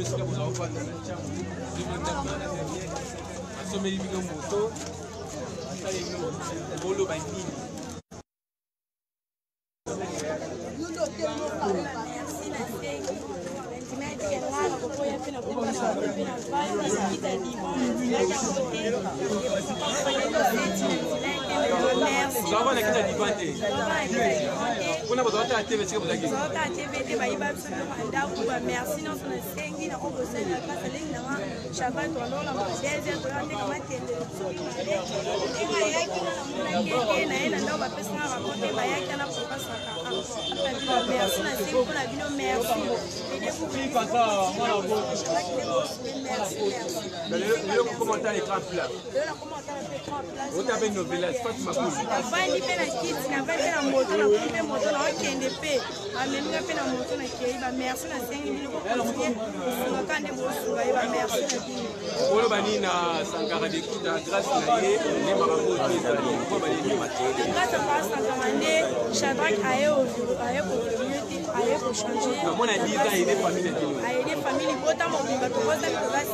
bino esika bozala kofanda na ntango asomeli bino moto asaleli bino boloba nini. Ozalaka na kiti ya divan te mpona bato batala tv esika bozalaki te bayiba biso biloko ya ndako ba merci nyonso nasengi na obosenga grâce alengi nanga shabat walola madeze toya teka matendele biso mibale ndenge ayaki nga namonaki ete na ye na ndako bapesi nga rapport te bayaki ana popasaka merci nasengi mpo na bino merci. Lelo kokoma otala écran plat, otape novelas Fatima Kulu. Navandi mpe na kiti, navandi mpe na moto, nakomi mpe moto, naokende mpe bamemi nga mpe na moto, nakei. Bamerci nasengi bino bokontinue kosunga ka nde bosunga ye. Bamerci na bino. Oloba nini na Sankara de Kuta? Grâce na ye nde makambo oyo ezali po banini? Grâce à Sankara nde Shadrack aye aye koevolue te, aye kochange. Amona 10 ans aide famille na bino. Aide famille libota mobimba. Tobotami toza 6,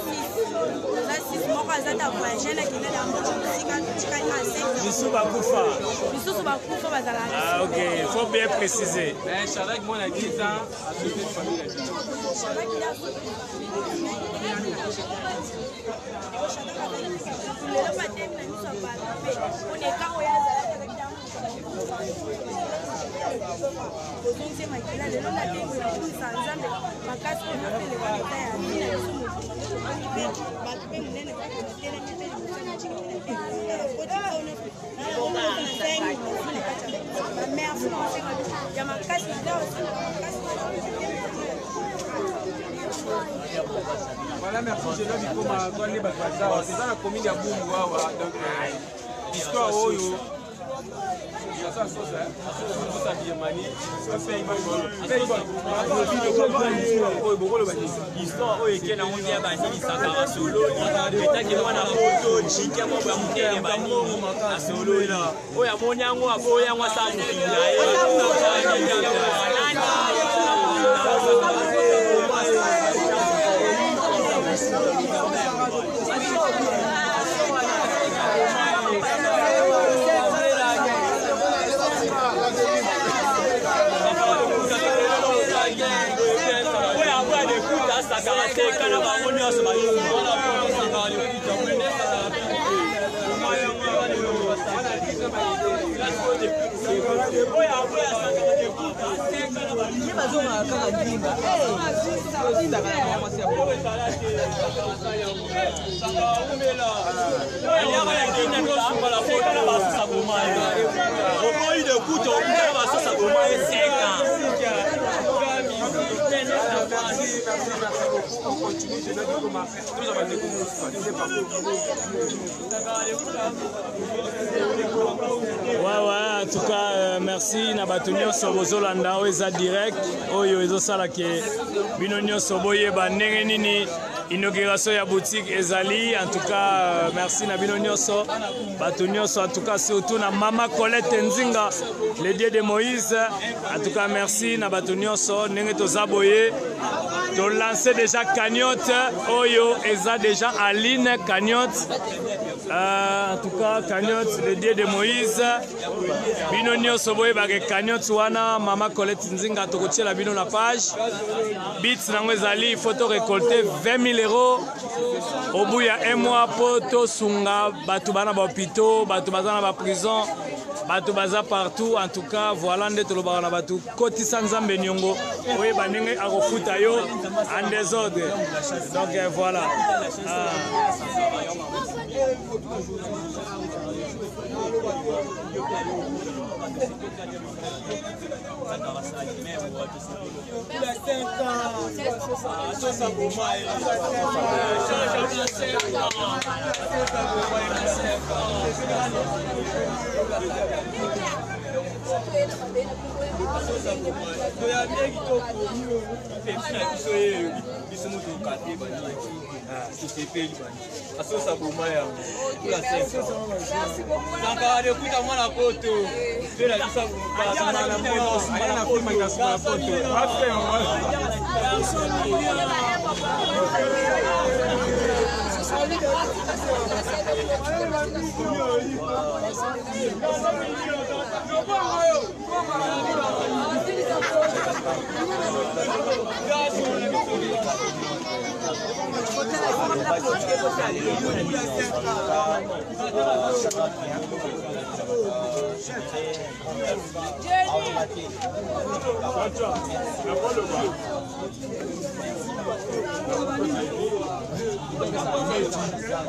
toza 6, moko aza ta voyage, nakende na mboka mosika, totikali na 5. Misusu bakufa. Misusu bakufa bazala. Ah, ok, il faut bien préciser. Mais Shadrack mwana 10 ans asauve famille na bino. Shadrack nde asauve famille. Lelo batemi na miso ya bato mpe mpona eka oyo azalaki, azalaki ozongisi makila. Lelo natengi na kumisa Nzambe makasi oyo napeleka leta ya vi na biso mobimba, bato mpe monene batelemi mpe liboso na ciki mpe na koti oyo merci ya makasi na makasi. Voilà, merci. Général Bikoma azwani bato baza eza na commune ya Bumbu awa. Donc histoire oyo sosa Birmanie. Oyo bokoloba nini? Histoire oyo eke nango nde ya banini. Sankara asololi etaki mwana poto jike moko ya mokele, banini asololi oyo amoni yango, aboyi yango, asala mokili na ye. Oyo aboya dekuta asakaka te kana bango nyonso bayuma. Oyo aboya asakaka dekuta aseka na ye bazongaka kaka ndimba. Okoyi de kuta okutana basosa boma ye seka. Merci, merci, merci beaucoup. On continue, Général Bikoma. Tozwa bandeko mosusu, deuxième parcours. Ouais, en tout cas, merci na bato nyonso bozolanda oyo eza direct oyo ezosala ke bino nyonso boyeba ndenge nini inauguration ya boutique ezali. En tout cas, merci na bino nyonso, bato nyonso, en tout cas surtout na mama Colette Nzinga, le dieu de Moïse. En tout cas, merci na bato nyonso. Ndenge toza boye, tolance déjà cagnotte oyo eza déjà en ligne, cagnotte, en tout cas cagnotte le dieu de Moïse. Bino nyonso boyebaka cagnotte wana mama Colette Nzinga, tokotiela bino na page. But nango ezali il faut to récolter 20 000 € au bout ya un mois mpo tosunga bato bana bahôpitaux, bato baza na baprison, bato baza partout. En tout cas, voilà nde tolobaka na bato: kotisa Nzambe niongo, oyeba ndenge akofuta yo en désordre. Donc voilà, ah. Biso moto okate bani, tosepeli bani asosa boma yango kula Sankara dekuta mwana poto mpe na biso. Aya na filme ya poto.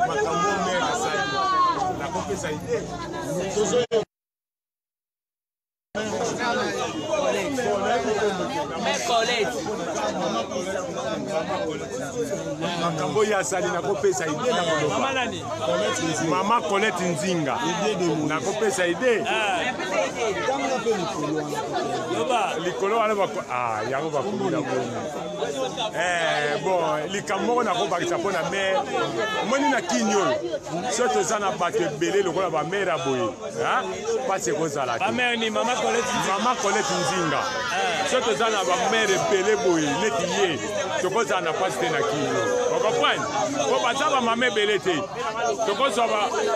Makambo mare asali, nakopesa idée. Makambo oyo asali, nakopesa idée na koloba mama Colette Nzinga, nakopesa idée likolo wana yango bakomi na bongo. Bon, likambo moko nakobakisa mpo na mare, omoni na kini oyo, so toza na bato ebele lokola bamare ya boye, mpasi ekozala te. Mama Colette. Mama Colette Nzinga, so toza na bamare ebele boye neti ye, tokozala na mpasi te na kini oyo, ocomprendre? Po baza bamama ebele te. Tokozwa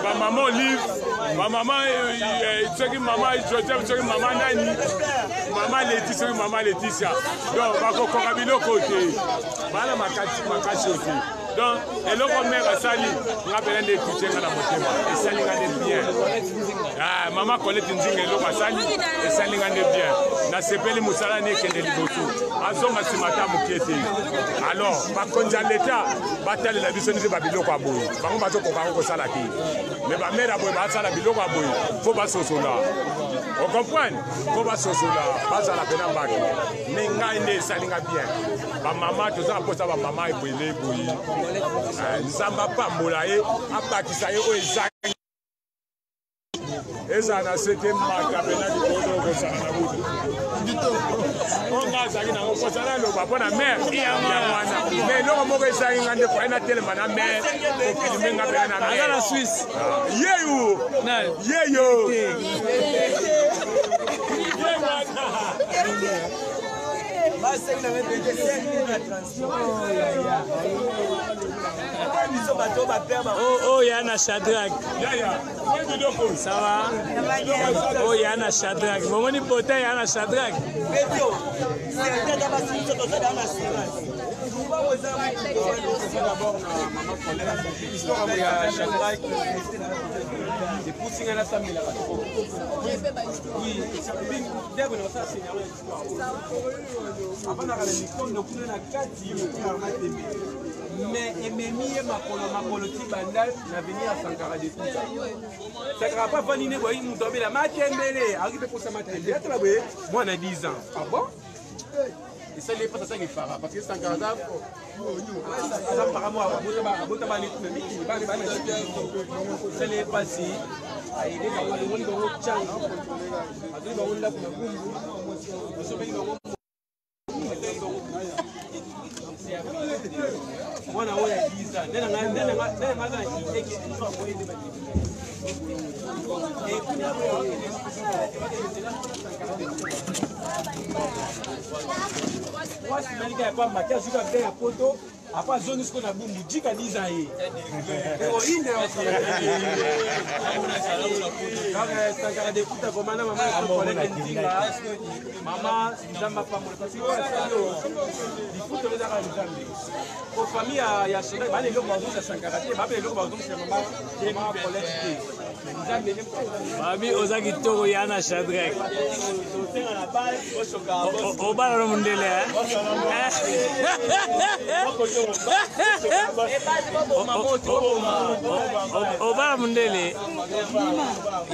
bamama Olive, bamama soki mama Joseph, soki mama nani, mama Leti, soki mama Leticia, donc bakokoka biloko te, bana makasi makasi oyo te. Donc eloko mare asali, nga pene nde etouche nga na motema, esali nga nde bien. Mama Colette Nzinga, eloko asali esali nga nde bien, nasepeli. Mosala ne ekende liboso, azonga nsima ata mokie te. Alors bakonzi ya leta batalela biso neti babiloko ya boye, bango bazokokaka kosala te, mais bamare ya boye basala biloko ya boye, faut basosola, ocomprendre? Faut basosola, bazala mpena bato. Mais ngai nde esali nga bien. Bamama, toza na mposa bamama ebele boye. Nzambe apambola ye, abakisa ye oyo ezangi, ezala na se te, mata mpena likolo okosala na butu. Oyo nga azalaki nango mposa naloba mpo na mare yango wana. Mais eloko moko ezangi nga nde foye natelema na mare, kofilme nga mpena na Aza mare na Suisse. Yeyo, yeyo. Basengi na mepete 5 na transport, biso bato bapere. Oyo ya na Shadrack, ça va? Oyo ya na Shadrack, bomoni bota ya na Shadrack. Petio certains basi, biso tozala na assurance. Histoire ya Shadrack epusi ngai nasambelaka trop. Oui, ndeko na osala scénario ya histoire oyo, avandaka na mikondo kuna na kati ya Matembe, mais ememi ye makolo makolo ti banda na avenue ya Sankara de Kuta. Sankara pa avandi nde boye, moto abela matembele, akoki mpe posa matembele, atala boye mwana 10 ans. Ah bon, esali ye mpasi, asangi para parce que Sankara aza para mo abota bana etuna mikili, bana bana. Esali ye mpasi, aide bango, alongoli bango ntango, azoli bango ndako na Bumbu, asombeli bango mwana oyo ya 10 ans. Nde na nga aza na eke akoyede ekuna. Mwasi malika ya pamba te, azuka be ya poto apa azongi sikoyo na Bumbu jika 10 ans ye oyinde. Sankara Dekuta vraiment na mama Colette Nzinga, mama, Nzambe apambola, parce que lifuta oyo ezaka Nzambe. Po famille ya Shadrack bana eloko bazongisa Sankara te, babe eloko bazongisa mama Colette te. Nzambe nde. Babi oza kitoko ya na Shadrack, obala no mondele. Obala mondele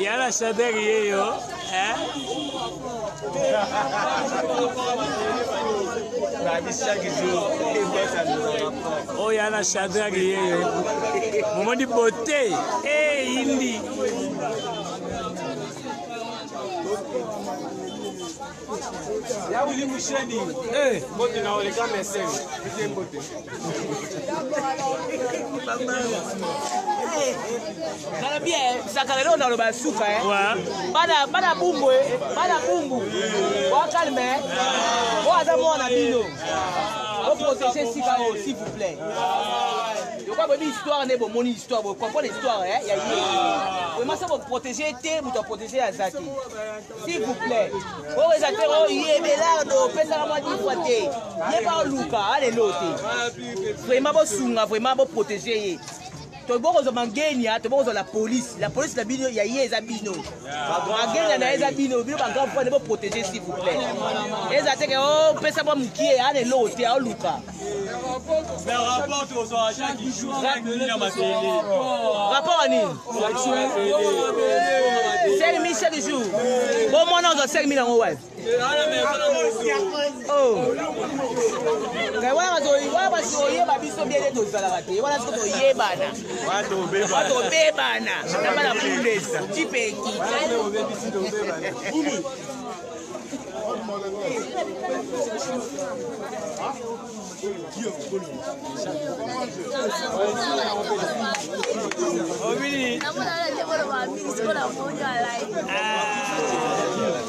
ya na Shadrack yeyo. Babi chaque jour. Oyo ya na Shadrack yeyo, momoni beauté e indi. Ya Wili Musheni, mbote na oleka mesene pete mbote. Nalobi Sakala, eloko naloba ya suka, bana bana Bumbu, bana Bumbu, boakalme, oyo aza mwana bino, oprotege esika oyo, s'il vous plaît. Lokola boyebi histoire nde bomoni histoire, bocomprendre histoire ya ye. Vraiment so boprotege te, moto aprotege aza te. S'il vous plaît. Oyo eza te oyo ye Belardo opesaka mwa 10 fois te. Ye pa oluka alelo te. Vraiment bosunga, vraiment boprotege ye. Tobokozwa mangenia, tobokozwa la police. La police na bino ya ye eza bino. Mangenia na ye eza bino, bino ba grand frère nde boprotege s'il vous plaît. Eza te ke opesa mwa mokie alelo te aoluka. Rapport à nini 5 000 chaque jour. Bomona ozwa 5 000 yango wapi? Oh. Wana bato oyeba biso bien nde tozalaka te, wana siko toyebana, tobebana na bana bundes tipeki.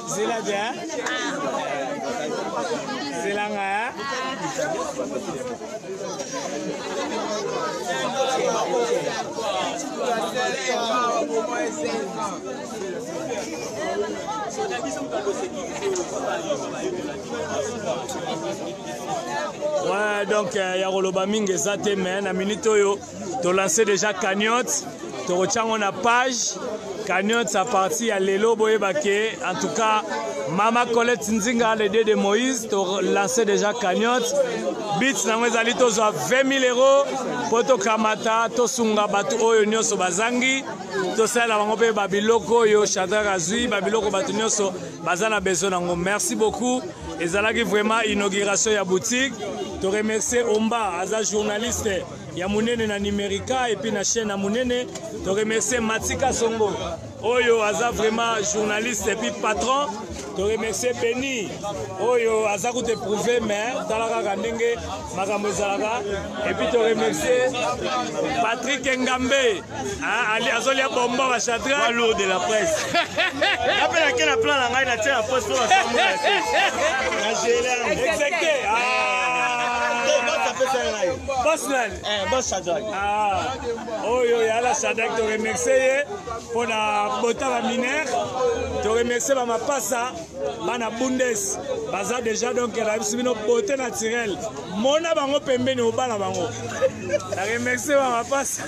Zela bien. Zela nga. Ouais, donc ya koloba mingi eza te, mais na minute oyo tolance déjà cagnotte, tokotya yango na page cagnotte à partir ya lelo. Boyeba ke en tout cas Mama Colette Nzinga, le dé de Moïse, tolance déjà cagnotte. Bit nango ezali tozwa 20 000 euros mpo tokamata tosunga bato oyo nyonso bazangi, tosalela bango mpe babiloko oyo Shadrach azwi, babiloko bato nyonso baza na besoin nango. Merci beaucoup. Ezalaki vraiment inauguration ya boutique. Toremercie Omba, aza journaliste ya monene na Numerica et puis na chaîne ya monene. Toremercie Matika Songo oyo aza vraiment journaliste et puis patron. Toremercie Beni oyo aza kuta éprouvé, mais tala kaka ndenge makambo ezalaka. Et puis toremercie Patrick Ngambe, azolia bombo ba Shadrach lourd de la presse. Napelaki na plan na ngai, natie na poste mpo basambola te na gele. Execté. Boss nani? Boss Shadrach. Oyo yala Shadrach, toremercie ye mpona bota baminere. Toremercie bamapasa bana bundes baza déjà, donc nayebisi bino beauté naturelle, mona bango pembeni, obala bango. Na remercie bamapasa,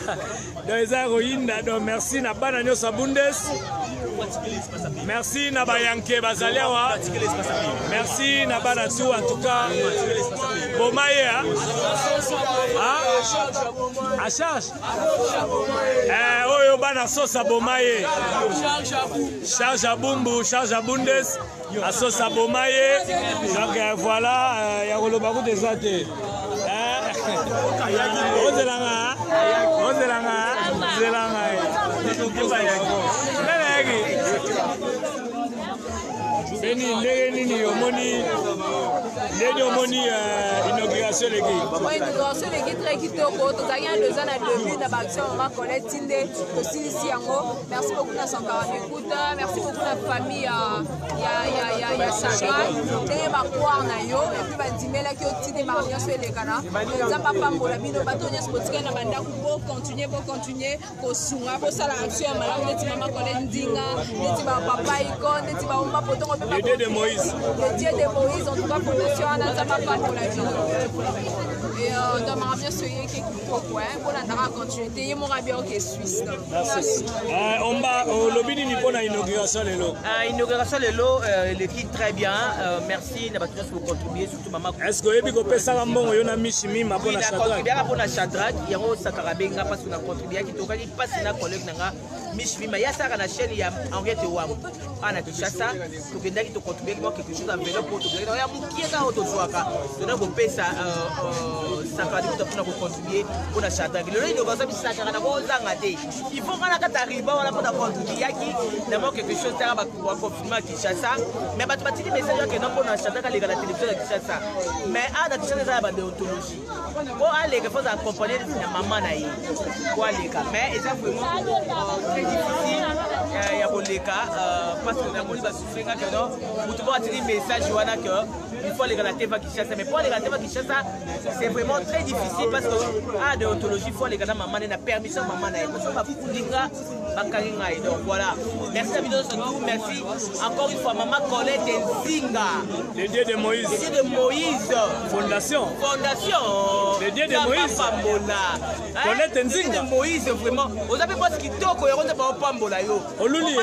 donc eza ya koyinda. Donc merci na bana nyonso ya bundes, merci na bayanke bazali awa, merci na bana tu. En tout cas boma ye a charge oyo bana sosa, boma ye charge ya bumbu, charge ya bundes, asosa boma ye. Donc voilà, ya koloba kuta eza te. Ozelanga, ozelanga, zelanga nani ayaki beni ndenge nini omoni, ndenge omoni inauguration eleki? Inauguration eleki très kitoko. Tozalaki na deux ans na début na baaction Mama Colette tinde tosilisi yango. Merci beaucoup na Sankara Mekuta, merci beaucoup na famille ya Shadrach, ndenge bacroire na yo et puis bandimelaki yo tinde makambo nyonso elekana. Nzambe apambola bino bato nyonso botikali na bandako, bocontinue, bocontinue kosunga, bosala action ya malamu neti Mama Colette Ndinga, neti bapapa Icone, neti baoma Potongo mpe Le Dieu de Moïse. Le Dieu de Moïse. En tout cas fondation wana, Nzambe apambola bino. Et donc makambo nyonso eyeki kitoko mpolandaka continuité ye moko abi oke Suisse. Merci. Omba, olobi nini mpona inauguration lelo? Inauguration lelo eleki très bien. Merci na bato nyonso bocontribue, surtout mama. Est ce que oyebi kopesaka mbongo yo na Mishi Mima mpona Shadrach? Nacontribuaka mpona Shadrach, yango Sakara abenga mpasi nacontribuaki, tokaki mpasi na collègue na nga Mishi Mima, ye asalaka na chaîne ya Henriette Wangu awa na Kinshasa. Tokendaki, tocontribuaki mwa quelque chose, enveloppe oyo tokendaki ya mokie kaka oyo tozwaka, tona kopesa Sakara Dikuta mpona kocontribue mpona Shadrach. Lelo inauguration bisakaka na kozanga te, il faut nga na kata riba wana mpona contribuaki na mwa quelque chose taka baconfinement ya Kinshasa. Mais bato batindi message akenda mpona Shadrach aleka na télévision ya Kinshasa, mais awa na Kinshasa eza ya badéontologie, po aleka faut accompagner na mama na ye po aleka. Mais eza vraiment très difficile ya koleka, parce que namoni basufrenga ke non, motu moko atindi message wana ke Il faut aleka na teva Kinshasa, mais po aleka na teva Kinshasa, c'est vraiment très difficile parce que a déontologie, il faut aleka na mama na permission mama na ye, parce que bafundi nga, bakangi ngai. Donc voilà, merci na bino nyonso tout, merci encore une fois mama Colette Nzinga, le Dieu de Moïse, le Dieu de Moïse, fondation, fondation, le Dieu de Moïse, pambola Colette Nzinga, de Moïse, vraiment oza mpe mwasi kitoko, yango nde baopambola yo. Oluli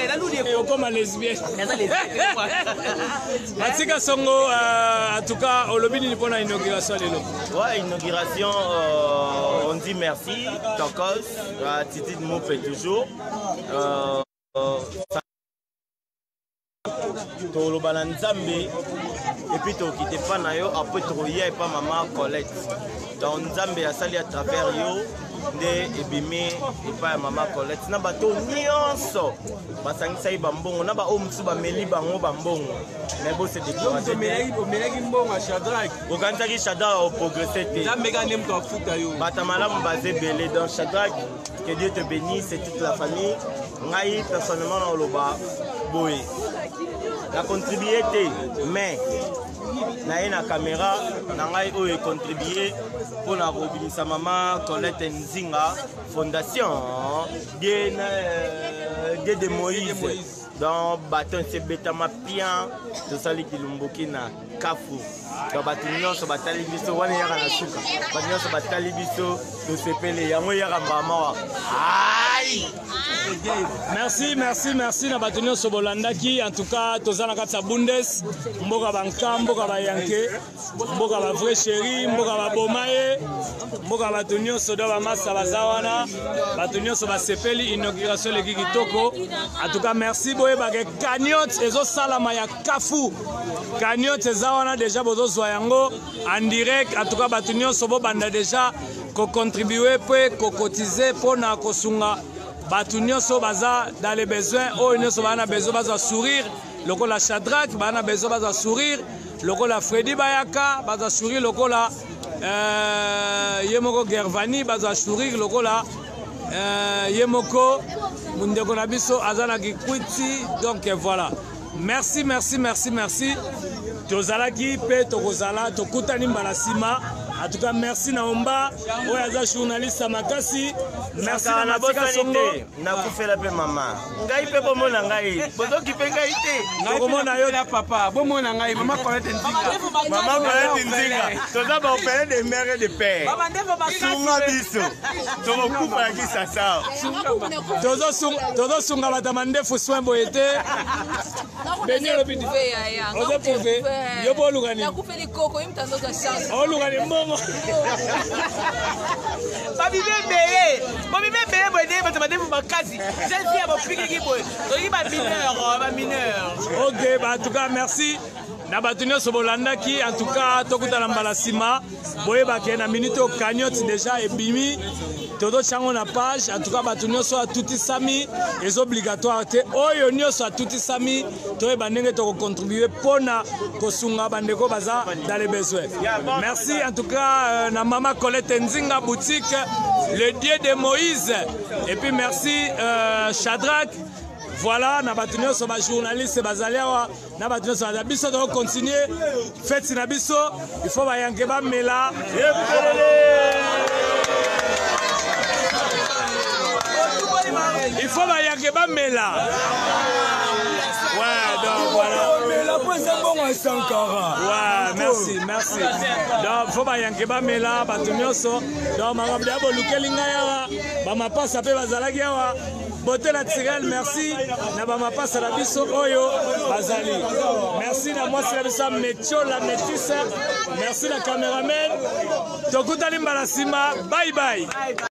naluli okoma lesbienne. Matika Songo, en tout cas olobi nini mpona inauguration lelo? Ouais, inauguration, on dit merci Tokos, attitude Moupe toujours. Toloba na Nzambe et puis tokite epa na yo, après tokoya epa mama Colette. Donc Nzambe asali à travers yo nde ebimi epai ya mama Colette na bato nyonso basangisaki bambongo na baoyo mosusu bameli bango bambongo, mais bose décourager. Omelaki mbongo ya Shadrack, okanisaki Shadrack oprogresse te, Nzambe kaka nde moto afuta yo. Bato malamu baza ebele. Donc Shadrack, que Dieu te bénisse et toute la famille. Ngai personnellement na oloba boye, na contribue te, mais naye na caméra na ngai oyo econtribue mpona kobimisa mama Colette Nzinga, fondation Dieu, Dieu de Moïse. Donc bato esi ebetama pian, tosali kilumbuki na kafu. Donc bato nyonso batali biso wana, eyaka na suka, bato nyonso batali biso, tosepeli yango, eyaka mbamawa ai. Merci, merci, merci na bato nyonso bolandaki. En tout cas toza na kati ya Bundes, mboka banka, mboka bayanke, mboka ba vrai chéri, mboka baboma ye, mboka bato nyonso do bamasa baza wana, bato nyonso basepeli, inauguration eleki kitoko. En tout cas merci. Boyebake cagnotte ezosalama ya kafu, cagnotte eza wana déjà, bozozwa yango en direct. En tout cas bato nyonso bobanda déjà kocontribue mpe kokotize mpona kosunga bato nyonso baza dans les besoins. Oyo nyonso baza na besoin bazwa sourire lokola Shadrack, baza na besoin bazwa sourire lokola Fredi Bayaka, bazwa sourire lokola ye moko Gervani, bazwa sourire lokola ye moko ndeko na biso aza na Kikwiti. Donc voilà, merci, merci, merci, merci. Tozalaki mpe tokozala, tokutani mbala nsima. En tout cas merci na Omba oyo aza journaliste ya makasi. Merci na Matika Songo. Nakufela mpe mama ngai mpe bomona ngai, bozoki mpe ngai te. Tokomona yo. Papa, bomona ngai, mama Colette Nzinga. Mama Colette Nzinga, toza baopere de mère et de père, sunga biso, tokokufa ya Kisasa. Tozosunga bato ya mandefu soin boye te. Beni olobi ozo prouve yo mpo oluka nini? Oluka ni mbongo. Babimi ebele, babimi ebele boye ndenge bato badefu makasi, jeune fille ya bopikiki boye, tolingi bamineur, bamineur. Ok, ba en tout cas merci na bato nyonso bolandaki. En tout cas tokutana mbala nsima. Boyebake na minute oyo cagnotte déjà ebimi, tozotyango na page. En tout cas bato nyonso atutisami, eza obligatoire te, oyo nyonso atutisami, toyeba ndenge tokocontribue mpona kosunga bandeko baza dans les besoins. Merci en tout cas na mama Colette Nzinga, boutique le Dieu de Moïse, et puis merci Shadrack. Voilà, na bato nyonso bajournaliste bazali awa, na bato nyonso baza biso, tokocontinue feti na biso. Il faut bayanke bamela, il faut bayanke bamela. Ouais, donc voilà. Mela po eza mbongo ya Sankara. Ouais, merci, merci. Donc faut bayanke bamela, bato nyonso. Donc makambo ya bolukeli ngai awa, bamapasa mpe bazalaki awa, beauté naturelle. Merci na bamapasa na biso oyo bazali. Merci na mwasi na biso Metio la métisse. Merci na cameraman. Tokutani mbala nsima. Bye bye.